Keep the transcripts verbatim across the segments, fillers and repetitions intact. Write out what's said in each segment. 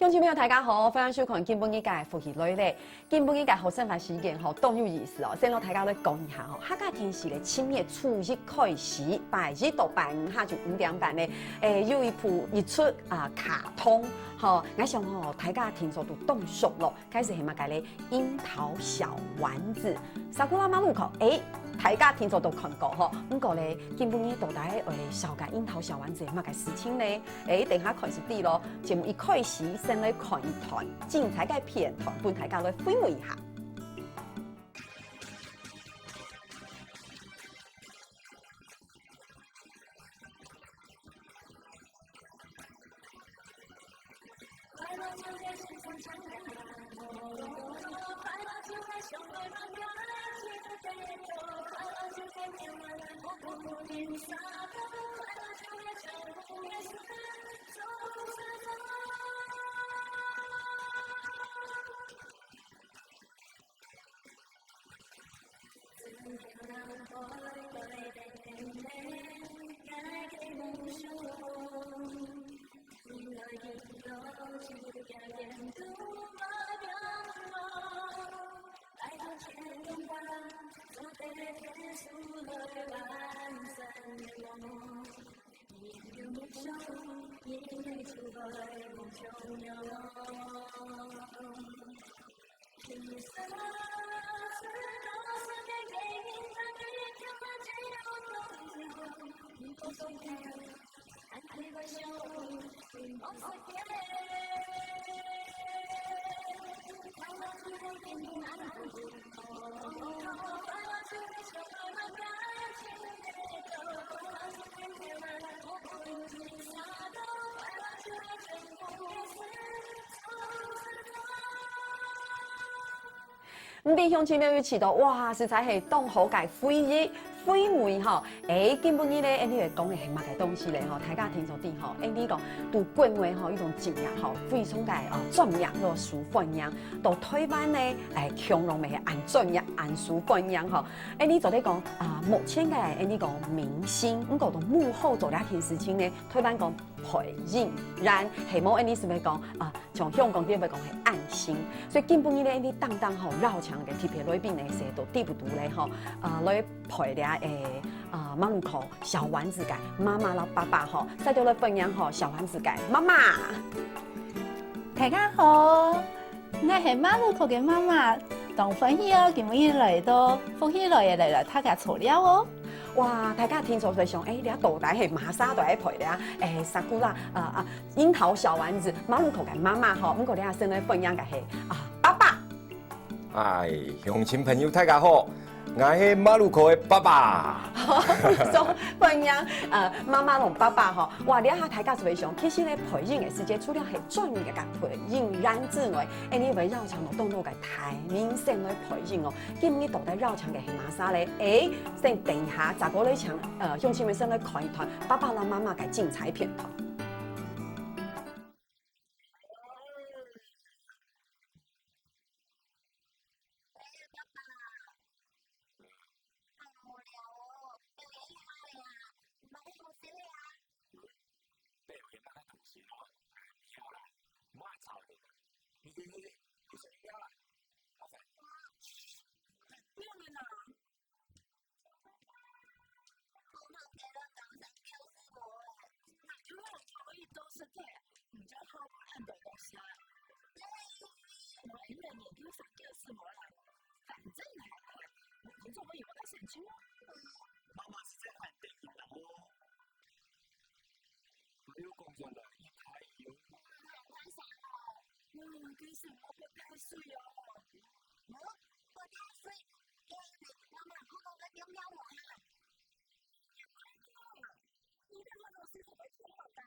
鄉親朋友，大家好，歡迎收看今晡日个福氣來了。今晡日个好生活時間吼，當有意思哦。先同大家來講一下吼，客家電視个七月初一開始，拜一到拜五下晝五點半呢，誒，有一部一齣啊卡通，吼，𠊎想吼，大家定著都當熟咯。 該係麼个咧？櫻桃小丸子。Sakura Maruko，誒，大家定著都看過吼。毋過咧，今晡日到底會紹介櫻桃小丸子係麼个事情呢？誒，等下看就知咯。節目一開始，先來看一段精彩个片段，分大家來回味一下。毋知鄉親朋友試著，哇，實在係當好个回憶，回味吼。誒，今晡日咧，𫣆俚來講个係麼个東西咧吼？大家定著知吼，𫣆俚講，在國外吼，有種職業吼，非常个，呃，專業咯，受歡迎。到臺灣呢，誒，共樣乜係恁專業、恁受歡迎吼。𫣆俚做得講，啊，目前个𫣆俚講明星，毋過在幕後做這件事情呢，臺灣講配音，然後係無𫣆俚係毋係講，啊， 像香港地方講係恁星。所以今晡日咧，𫣆俚當當吼，邀請个特別來賓呢，係到第五度咧吼，啊，來陪這，誒，啊，Maruko小丸子个媽媽摎爸爸吼，再度來歡迎吼，小丸子个媽媽。大家好，𠊎係Maruko个媽媽，當歡喜哦，今晡日來到福氣來了，來到大家坐尞哦。哇，大家定著在想，誒，這到底係麼儕在陪這，誒，Sakura，啊，啊， 櫻桃小丸子，Maruko个媽媽吼，毋過這下先來歡迎个係，啊，爸爸。嗨，鄉親朋友，大家好，𠊎係Maruko个爸爸。非常歡迎，呃，媽媽摎爸爸吼。哇，這下大家就會想，其實呢，配音个世界除了係專業个配音員之外，誒，你會邀請到當多个大明星來配音哦。今日到底邀請个係麼儕咧？誒，先等一下，再過來請，呃，鄉親們先來看一段爸爸摎媽媽个精彩片段。 你就好好看的東西啊。我永遠研究三个字母啦。反正呢，我工作我也不太想去啊。媽媽是在喊等你的哦。還有工作的一台油。嗯，跟什麼不太睡哦？嗯，不太睡，因為媽媽不能跟喵喵玩啊。你看這種事怎麼做到的？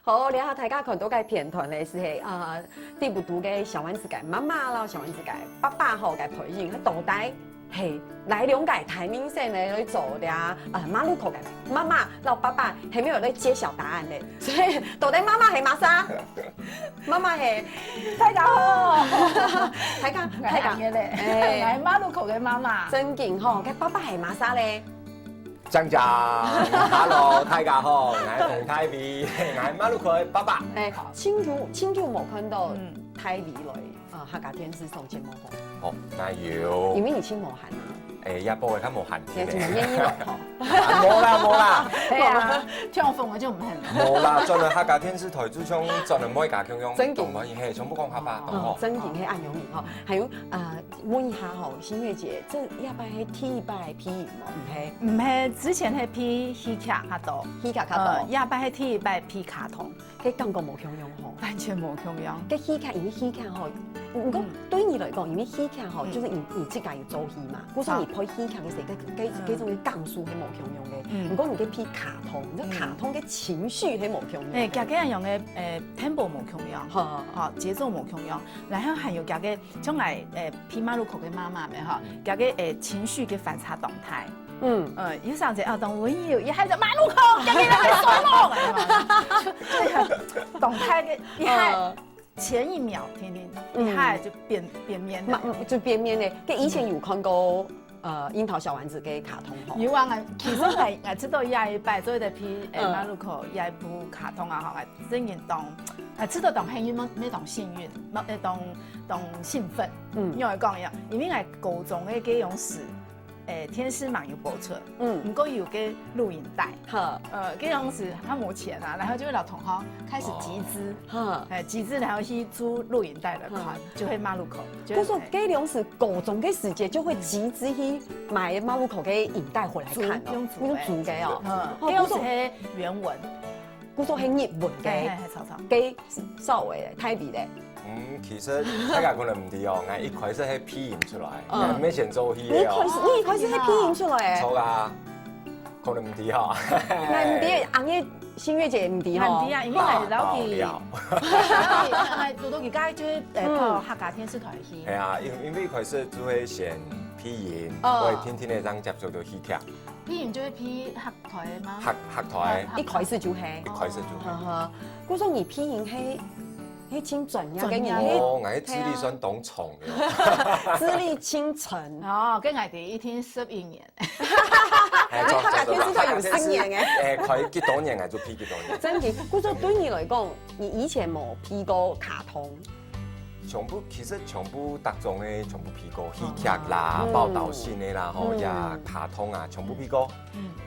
好，這下大家看到个片段呢，係，呃，第五度个小丸子个媽媽摎小丸子个爸爸吼个配音，佢到底係哪兩个大明星呢來做這，呃，Maruko个媽媽摎爸爸，還沒有來揭曉答案呢。所以到底媽媽係麼儕？ 媽媽係，大家好。大家，大家，哎，馬路口个媽媽，正經吼，該爸爸係麼儕咧？講講，Hello，大家好，𠊎係洪大偉，𠊎係馬路口个爸爸。哎，盡久，盡久無看到大偉來，呃，客家電視上節目吼。哦，哪有？因為你盡無閒啊。哎，也無會較無閒天。也盡願意來吼。無啦，無啦。對啊，暢風个就毋肯。無啦，轉來客家電視台就像轉來妹家共樣，正經。當歡喜，係，全部講客話，當好。正經係恁樣吼。還有，呃，問一下吼，新月姐，這這擺係第一擺批音無？毋係？毋係，之前係批戲劇較多。戲劇較多。呃，這擺係第一擺批卡通。 該感覺無共樣吼。完全無共樣。該戲劇，因為戲劇吼，毋過對你來講，因為戲劇吼，就係你你自家有做戲嘛，故所你配戲劇个時，該該種个感受係無共樣个。毋過你該配卡通，你卡通个情緒係無共樣个。哎，佢个恁樣个，呃，tempo無共樣，吼，節奏無共樣，然後還有佢个，像𠊎，呃，配馬路口个媽媽咩吼，佢个，呃，情緒个反差當大。 嗯，呃，有時節啊，當溫柔，一下就馬路口，今日來睡目，當大个，一下前一秒，天天，一下就變變面了。嘛，就變面了。該以前有看過，呃，櫻桃小丸子个卡通吼。有啊，其實𠊎𠊎知道這一擺做得配，呃，馬路口這一部卡通啊，吼，𠊎真正當，𠊎知道當幸運，乜乜當幸運，乜乜當當興奮。嗯，因為講一樣，因為𠊎高中个該樣時， 誒，電視嘛有播出，嗯，毋過有个錄影帶，好，呃，該當時較無錢啊，然後就會摎同學開始集資，好，誒，集資然後去租錄影帶來看，就會馬路口，就會，故所該當時高中个時節就會集資去買馬路口个影帶回來看哦，用租个哦，嗯，該當時係原文，故所係日文个，嘿嘿嘿，著著，該稍微大偉咧。 嗯，其實大家可能毋知哦，𠊎一開始係配音出來，𠊎毋係先做戲个哦。你一開始你一開始係配音出來个？著啊，可能毋知哈。𠊎毋知，恁樣新月姐毋知吼。毋知啊，因為𠊎老弟，𠊎老弟，𠊎堵到佢家就係誒，報客家電視台去。係啊，因因為一開始就係先配音，哦，𠊎定定个正接觸到戲劇。配音就係配客 台嗎？客客台，一開始就係，一開始就係。呵呵，故所你配音係係盡專業个人，哦，𠊎个資歷算當長个。資歷盡深。哦，跟𠊎第一天十一年。哎，著著著，電視台有十年个。哎，開幾多年𠊎就配幾多年。正經，故所對你來講，你以前無配過卡通？ 全部其實全部逐種个全部配過，戲劇啦、報導性个啦，吼，也卡通啊，全部配過。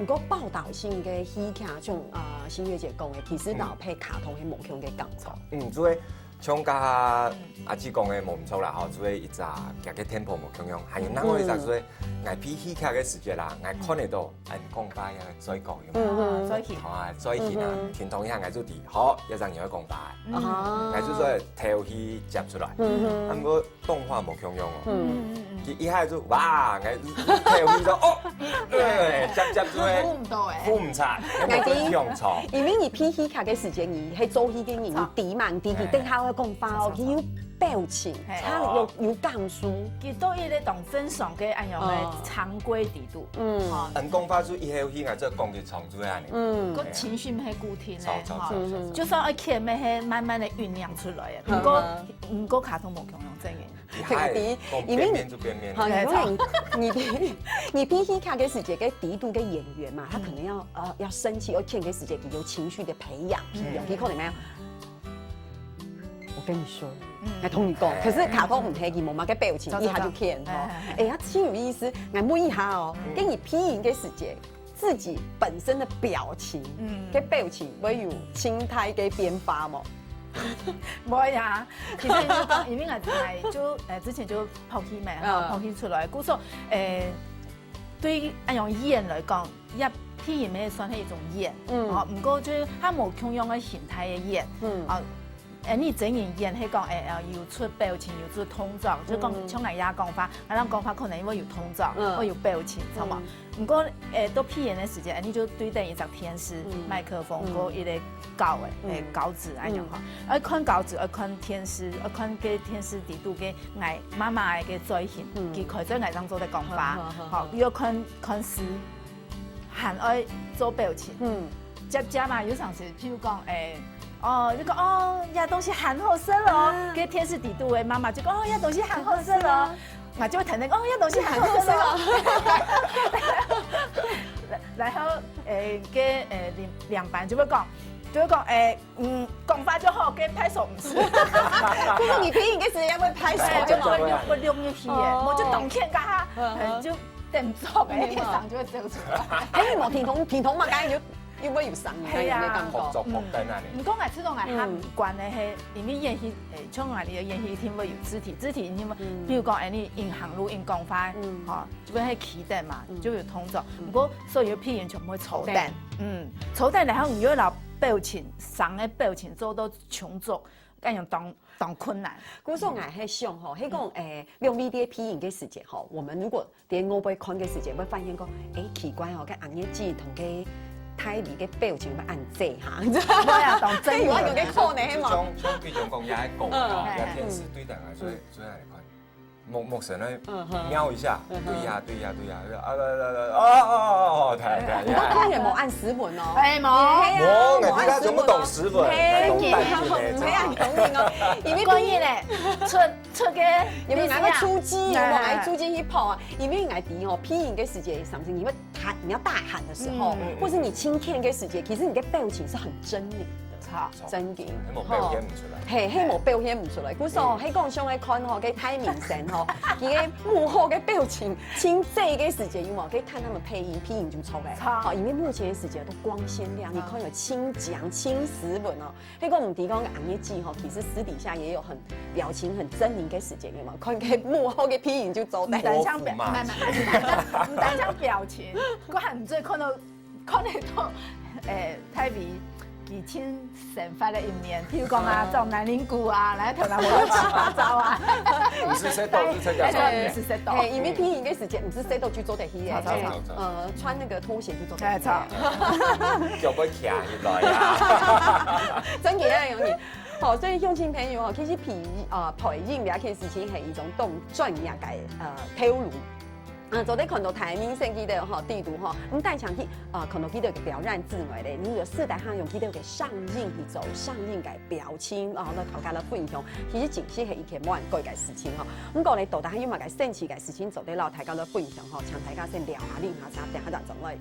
毋過報導性个戲劇，像啊新月姐講个，其實摎配卡通係無共个感覺。嗯，就係像頭下阿姊講个無毋著啦，吼，就係一隻佢个tempo無共樣，還有另外一隻就係𠊎配戲劇个時節啦，𠊎看得到，恁講法啊，嘴角有無？啊，嘴型。啊，嘴型啊，停動一下𠊎就知，好，這隻人愛講法。 啊，𠊎就做頭去接出來。啊毋過動畫無共樣哦。佢一下就哇，𠊎頭去就哦，對，接接就會扶毋到誒，扶毋出，𠊎知，用錯。因為你配戲劇个時節，你係做戲个人，你知嘛，你知佢等下會講話哦，佢有表情，佢有有感受。佢到一個當正常个恁樣个常規底肚，嗯，恁講話就一口氣，𠊎就講佢長出來呢。嗯，个情緒毋係固定个，著著著。 就算愛欠，乜係慢慢个醞釀出來个。毋過毋過卡通無共樣，正經。佢第一，因為你，好，因為你你你配戲劇个時節，个底肚个演員嘛，他可能要呃要生氣，要欠个時節，佢有情緒个培養，培養，佢可能要。我跟你說，來同你講，可是卡通毋係，佢無麼个表情，一下就欠吼。哎呀，真有意思，來問一下哦，跟你配音个時節， 自己本身个表情，嗯，个表情會有盡大个變化無？無呀，其實因為講，因為𠊎就誒之前就拍戲嘛，吼，拍戲出來，故所誒對恁樣演來講，也配音乜算係一種演，嗯，哦，毋過就係佢無共樣个形態个演，嗯，哦， 誒，你真人演係講，誒，誒，有出表情，有出動作，就講像𠊎這講話，𠊎這講話可能會有動作，會有表情，著無？毋過，誒，到配音个時節，誒，你就對等一隻電視、麥克風，過一個稿誒，誒，稿紙恁樣吼。愛看稿紙，愛看電視，愛看該電視底肚个𠊎媽媽个嘴型，佢開嘴𠊎正做得講話，好，又愛看看字，還愛做表情。接接嘛，有常時，譬如講，誒，哦，就講哦，這東西還好食哦。啊。該電視底肚个媽媽就講哦，這東西還好食哦。還好食啊。𠊎就會聽聽哦，這東西還好食哦。然後誒，該誒領領班就會講，就會講誒，嗯，講話就好，該拍手毋使。不過你皮影个時間會拍手，哎，就會會錄入去誒，哦。無就當譴个哈，嗯嗯。就動作誒，明白。那個聲就會走出來。哎，無停動，停動嘛，剛才就 因為有聲音，係啊。有感覺。合作，嗯。合作在那裡。毋過𠊎知道𠊎較無慣个係，因為演戲，誒，像𠊎俚个演戲一定會有肢體，肢體一定會，嗯。比如講，誒，你緊行路、緊講話，嗯。吼，就會係企等嘛，嗯。就有動作。嗯。毋過所有个配音全部會坐等。坐等。嗯，坐等，然後你又愛表情，聲个表情做到充足，該樣當 當困難。故所𠊎係想吼，係講，嗯。誒，兩位在配音个時節吼，我們如果在外背看个時節，會發現講，誒，奇怪哦，該紅月姊同該大V个表情會恁濟哈，你知道嗎？對啊，當猙獰。有啊，有个可能嘛。像，像比如講，也係講啊，嗯。也電視對等啊，所以，嗯。所以來看，目，目神來嗯哼。瞄一下，嗯哼。對呀，對呀，對呀，啊，來，來，來，哦，哦，哦，哦，對，對，對。不過他也無恁斯文哦。哎，無。哎呀，無，𠊎平常就毋懂斯文，無恁斯文哦。嘿，𠊎懂淡定的，嘿，真的。嘿，懂你哦。因為關鍵咧，出 出个，有沒有？你是啊。𠊎會出擊，有沒有？哎。𠊎出擊去跑啊，因為𠊎知哦，配音个時節，甚至你會喊，你要大喊的時候，嗯。或是你輕欠个時節，其實你的表情是很猙獰的。著。真的。係無表現毋出來。吼。嘿，係無表現毋出來。故所，嗯。係講上來看吼，該大明星吼，佢个幕後个表情，真濟个時節，有無？該看他們配音，配音就出來。著。好，因為目前的時節都光鮮亮麗，嗯。看有清講、清斯文哦。 係講毋知講紅月姊吼，其實私底下也有很表情很猙獰个時節，有無？看該幕後个配音就做得。毋單淨表，毋單淨表情，我還毋知看到，看得到，誒，大V佢親身發个一面，譬如講啊，哦。撞南瓜啊，來頭腦亂七八糟啊。毋使洗頭，毋使洗頭。哎，毋使洗頭。嘿，因為配音个時節，毋使洗頭就做得去个。著，著，著，著。呃，穿那個拖鞋就做得去。哎，著。腳會徛起來啊。真个啊，容易。 好，所以鄉親朋友吼，其實配，呃，配音這件事情係一種當專業个，呃，頭路。啊，做得看到大明星佢兜吼，底肚吼，毋單淨去，呃，看到佢兜个表演之外咧，你有私底下用佢兜个聲音去做聲音个表情，哦，來同大家來分享，其實真係係一件無恁該个事情吼。毋過咧，到底還有麼个神奇个事情做得摎大家來分享吼，請大家先尞下，啉下茶，等下再轉來。